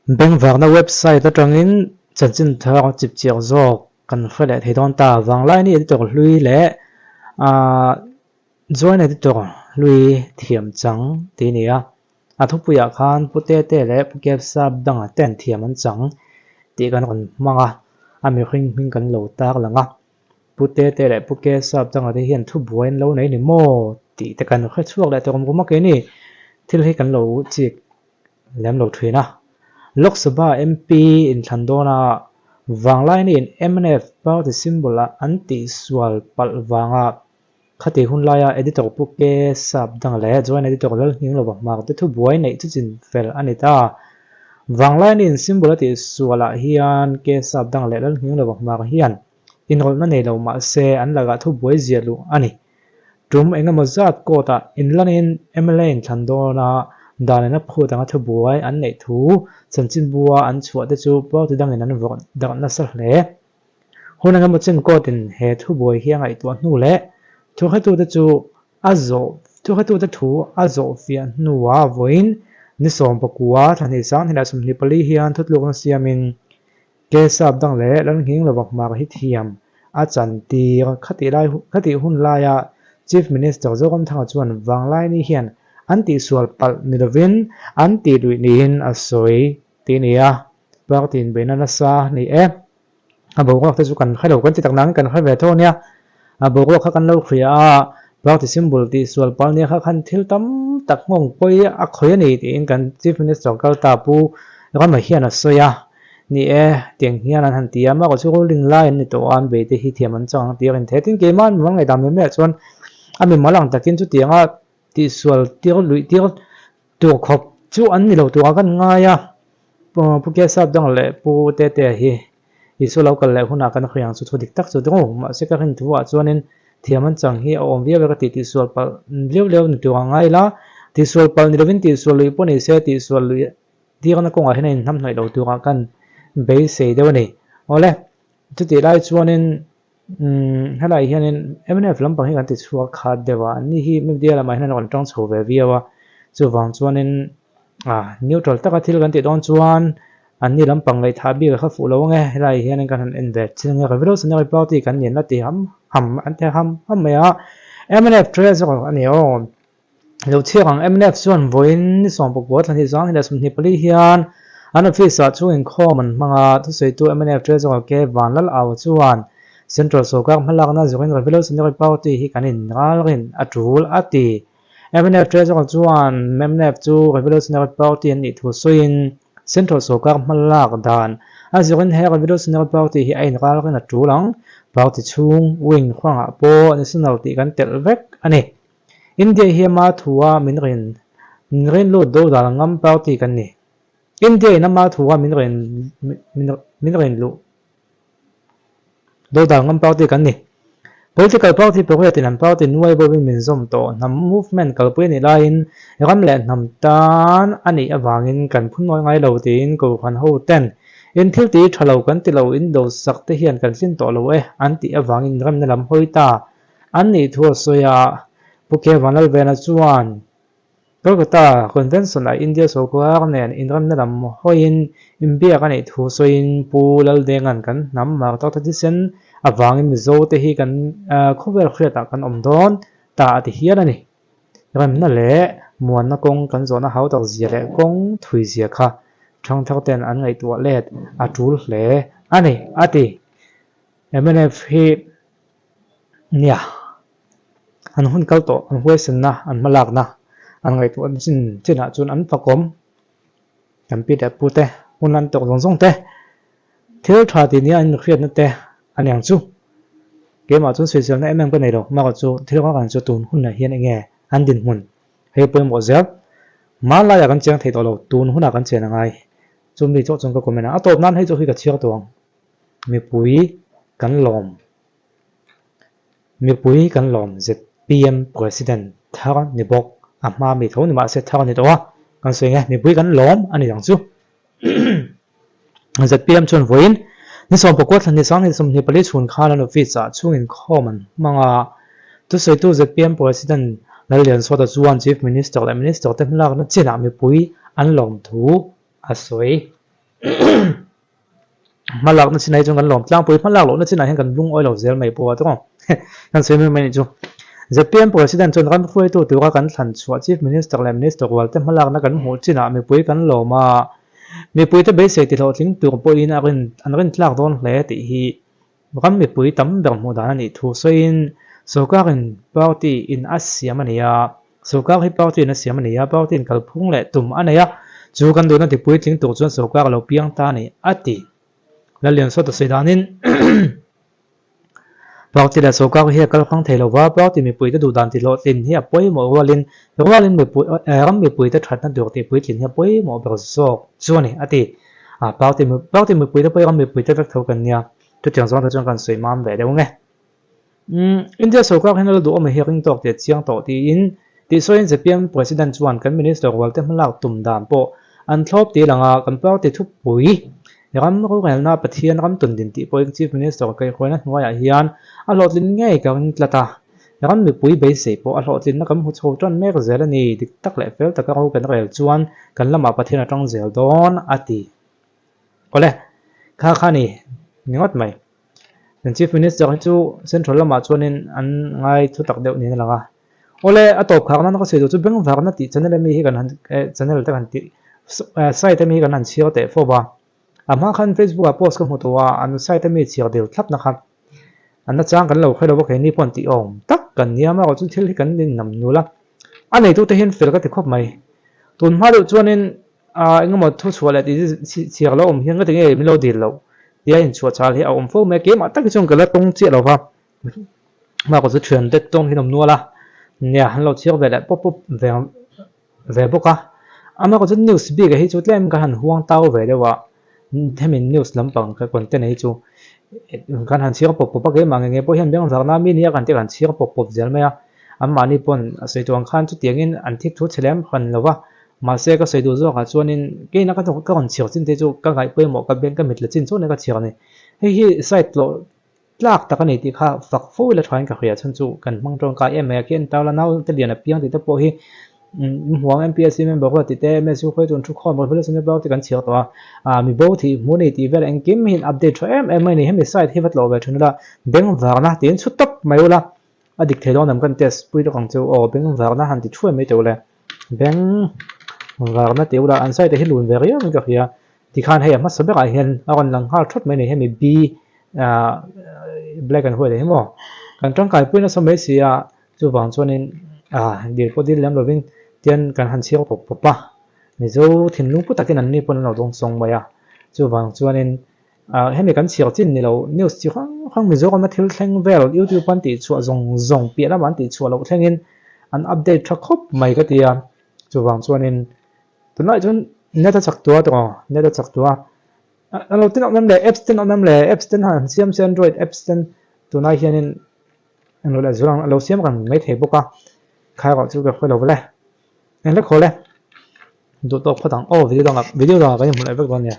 Bengvarna website atangin chanchin thar chipchiak zawk kan hre leh thei dawn ta. Vanglaini editor hlui leh ahh joint editor hlui thiam chang tih a ni a. A thupuiah khan Pu Tete leh Pu Kepsap danga ten thiam an chang tih kan rawn hmang a, a mihring hming kan lo tar lang a. Pu Tete leh Pu Kepsap danga te hian thubuai an lo nei ni maw tih te kan hre chhuak leh tawh rum a keini thil hi kan lo chik lem lo thin a. Lok Sabha MP inthlan dawna Vanglainiin mnf party symbol-a an tihsual palh vanga Khati hun laia Editor Pu K Sap dang leh Joint Editor Lalhninglova hmar te thubuai neih chu chin fel a ni ta. Vanglainiin symbol a tih sualah hian K Sap dang leh Lalhninglova hmar hian inrawlhna nei lo mah se an lakah thubuai ziah luh a ni. Tum engemaw zat court ah inlanin mla inthlan dawna dan in a phut anga thubuai an neih thu chanchinbua an chhuah te chu party dangin an vawrh darh nasa hle. Hun engemaw chin court-in he thubuai hi a ngaihtuah hnu leh thuhretute chu a zawh thuhretute thu a zawhfiah hnuah vawiin ni 19 thla hnih 2024 hian thutlukna siamin Kesap dang leh Lalnghing Lovak Hmar hi thiam a chantir. Khatih lai khatih hun laia Chief Minister Zoramthanga chuan Vanglaini hian an tihsual palh ni lovin an tih luih niin a sawi tih a ni a, party inbeihna nasa a ni e. A boruak te chu kan hre lo kan ti tak nangin kan hre ve tho ania. A boruak kha kan lo hria a, party symbol tih sual pal nia kha khan thil tam tak nghawng pawi a khawi a ni tiin kan Chief Minister kal ta Pu Rama hian a sawi a. Ni e, tiang hian an han ti a, amaherawhchu chu ruling lai an ni tawh a, an beite hi thiam an chang ang tih a rin theih. Tin, keimah an mimal ngaihdan mai maiah chuan a mimal ang takin chutianga tihsual tir luih tir tur khawp chu an ni lo turah kan ngai a. Pu Kesap dang leh Pu Tetea hi Isua lo kal leh hunah kan hria ang chu thu dik tak chu dawng mahse ka rin thu ah chuanin thiam an chang hi a awm viau e ka tih tihsual palh viau leu ni tur ang ngai la tihsual palh ni lovin tihsual luih pawh ni se tihsual luih tirna kawngah hian a inhnamhnawih lo turah kan beisei deuh a ni. Awle chutih lai chuanin Umm helai hianin mnf lampang hi kan ti chhuak khat deuh a, anni hi media lamah hian an rawn tang chho ve viau a, chuvang chuanin ah neutral taka thil kan tih dawn chuan anni lampang ngaihthah bik a kha fuh lo ang e, helai hianin kan han en ve chin ang e, Revolutionary Party kan nin la ti ham ham an ti ham ham mai a, mnf treasurer a ni aw. Lo chhiak ang mnf chuan vawiin ni 19 thla 2024 hian an office ah chhung inkhawm an hmang a, thusawitu mnf Treasurer K Vanlal Au chuan Central sawrkar hmalakna zawkin Revolutionary Party hi kan inralrin a tul a ti. Mnf Treasurer chuan mnf chu Revolutionary Party an nih thu sawiin Central sawrkar hmalak dan a zawkin he Revolutionary Party hi a inralrin a tul ang, party chhung wing hrangah pawh national tih kan telh vek a ni. India hi ama thua min rin min rin lut dodal ngam party kan ni. India in ama thua min rin min rin luh dodal ngam party kan ni. Political party pariat in an party nuai bovin min zawm tawh hnam movement kalpui a nih laiin ram leh hnam tan a nih avangin kan phun nawi ngai lo tiin Kohhran ho ten in thil tih tha lo kan ti lo in do sak te hian kan tlin tawh lo e an tih avangin remna lam hawi ta An nih thu a sawi a, Pu K. Vanlalvena chuan Kolkata Convention-ah India sawrkar nen inramna lam hawiin inbiak a neih thu sawiin Pu Laldenga'n kan hnam mar tak ta thisen avangin Mizo te hi kan khawvel hriatah kan awm dawn ta a ti hial a ni. Remna leh muanna kawng kan zawhna hau tak zia leh kawng thui zia kha thangthar ten an ngaihtuah let a tul hle a ni, a ti. Mnf hi Nia, an hun kal tawh, an huaisenna, an hmalakna, an ngaihtuah chin chinah chuan an fakawm. Kan pi leh pu te, hun an tawk zawng zawng te, thil tha tih nia an inhriatna te a ni ang chu. Keimah chuan sawiselna em em ka nei lo, mahka chu thil anga kan chu tun hunah hian enge an dinhmun hei pawimawh zel. Hmanlaiah kan cheng thei tawh lo, tun hunah kan chen a ngai. Chumi chauh chuan ka comment a, a tawp nan hei chu hi ka chhiar tawh ang. Mipui kan lawm. Mipui kan lawm zpm President thar ni bawk a hma mi tho ni mahse thar a ni tawh a, kan sawi nge mipui kan lawm a ni ang chu. Zpm chuan vawiin ni 19 thla 2024 chhun khan an office ah chhung inkhawm an hmang a, thusawitu zpm President Lalliansawta chuan Chief Minister leh Minister te hmalakna chinah mipui an lawm thu a sawi. Hmalakna chinah hi chuan kan lawm tlangpui, hmalak lohna chinah hian kan lungawi lo zel mai pawh a tawng. Kan sawi mai mai nih chu. Zpm President chuan ram hruaitu tura kan thlan chhuah Chief Minister leh Minister rualte hmalakna kan hmuh chinah mipui kan lawm a, mipuite beisei tihlawhtling tur pawhin a rin an rintlak dawn hle tih hi Ram mipui tam ber hmuh dan a nih thu sawiin sorkarin party in a siam a ni a, sorkar hi party in a siam a ni a, party in kalphung leh tum a nei a, chu kan duhna tipuitling tur chuan sorkar a lo piang ta a ni, a ti. Lalliansawta sawi danin party leh sorkar hi a kalphang thei lova, party mipuite duh dan tihlawhtlin hi a pawimawh rualin rualin mipui ram mipuite thatna tur tihpuitlin hi a pawimawh ber zawk chu a ni, a ti. Party party mipuite pawh hi ram mipuite vek tho kan nia. Chutiang zawng te chuan kan sawi mam ve deuh nge. Umm India sorkar hian a la duhawm hi a ring tawk tih a chiang tawh tiin tih sawiin zpm President chuan kan Minister rualte hmalak tum dan pawh an thlawp tih lang a, kan party thupui ram rorelna Pathian ram tun din tih pawhin Chief Minister kaihhruaina hnuaiah hian a hlawhtlin ngei ka ring tlat a, ram mipui beisei pawh a hlawhtlinna kan hmu chho tan mek zel a ni, dik tak leh fel taka ro kan rel chuan kan lamah Pathian a tang zel dawn a ti. Awle, kha kha ni ni ngawt mai. Kan Chief Minister hi chu Central lamah chuanin an ngai thu tak deuh niin a lang a. Awle, a tawp khak nan ka sawi duh chu Bengvarna tih channel ami hi kan han eh channel te kan tih site ami hi kan han chhiar teh fawp a. A hma khan Facebook ah post ka hmu tawh a, an site ami chhiar dil thlap na kha an nachang kan lo hre lo va keini pawh an tih awm tak kan nia amaherawh chu thil hi kan innam nul a. A neitute hian fel ka ti khawp mai. Tun hma deuh chuanin Aaa engemaw thu chhuah leh tih chhiar lo awm hian ka ti nge min lo dil loh tia inchhuah chal hi a awm fo mai a, keimah tak hi chuan ka la tawng chiah lo va, hma ka chu thian te tawng hi an awm nual a, nia an lo chhiar ve leh pawp pawp ve ve bawk a, amah ka chu news bik ah hi chu tlem ka han huang tau ve deuh a, hemi news lampang ka content ah hi chu kan han chhiar pawp pawp a, keimah nge nge pawh hian bengvarna mi nia kan tih kan chhiar pawp pawp zel mai a, anmahni pawn a sawi tur ang khan chutiangin an thik thu chhe lem hran lo va. Mahse ka sawi duh zawkah chuanin keina ka ka rawn chhiar chin te chu ka ngaih pawimawh ka beng ka mit la chin chuan ka chhiar a ni. Hei hi side tlawh tlak tak a ni tih kha fak fo ila thain ka hria chhan chu kan hmang tawngkai em mai a, khi en tau la naute lian a piang tih te pawh hi hmuang MPSC member ruat tih te MSU khawi chu an thu khawm revolution member te kan chhiar tawh a, ah mi bo thih hmu a ni tih vel engkim hi an update tha em em mai a ni. Hemi side hi va tlawh ve thin ula bengvarna tiin chhut tawp mai ula. A dik thei dawn em kan test pui lawk ang chu aw beng varna han ti thuai mai teh ule beng varna tih ula an side ah hi lun ve riau in ka hria tikhan hei a hmasa berah hian a rawn lang nghal thawt mai a ni hemi b ah black and white ah hi maw kan tangkai pui nasa mai si a chuvang chuanin ah dil pawh dil lem lovin tian kan han chhiar pawp pawp a mizo thinlung pu takin an ni pawn an lo dawng sawng mai a chuvang chuanin. Ah hemi kan chhiar chin ni lo, news chi hrang hrang Mizorama thil thleng vel YouTube an tih chhuah zawng zawng piah lamah an tih chhuah loh thlengin an update tha khawp mai ka ti a, chuvang chuanin tunlai chuan net a chak tua tawh net a chak tua a lo ten awm em le apps ten awm em le apps ten han siam se android apps ten tunlai hianin englo leh zual ang a lo siam reng mai thei bawk a, khai erawh chu ka hre lo vele enghle khawl e duh tawk phawt ang aw video dangah video dangah kan inhmu leh vek dawn nia.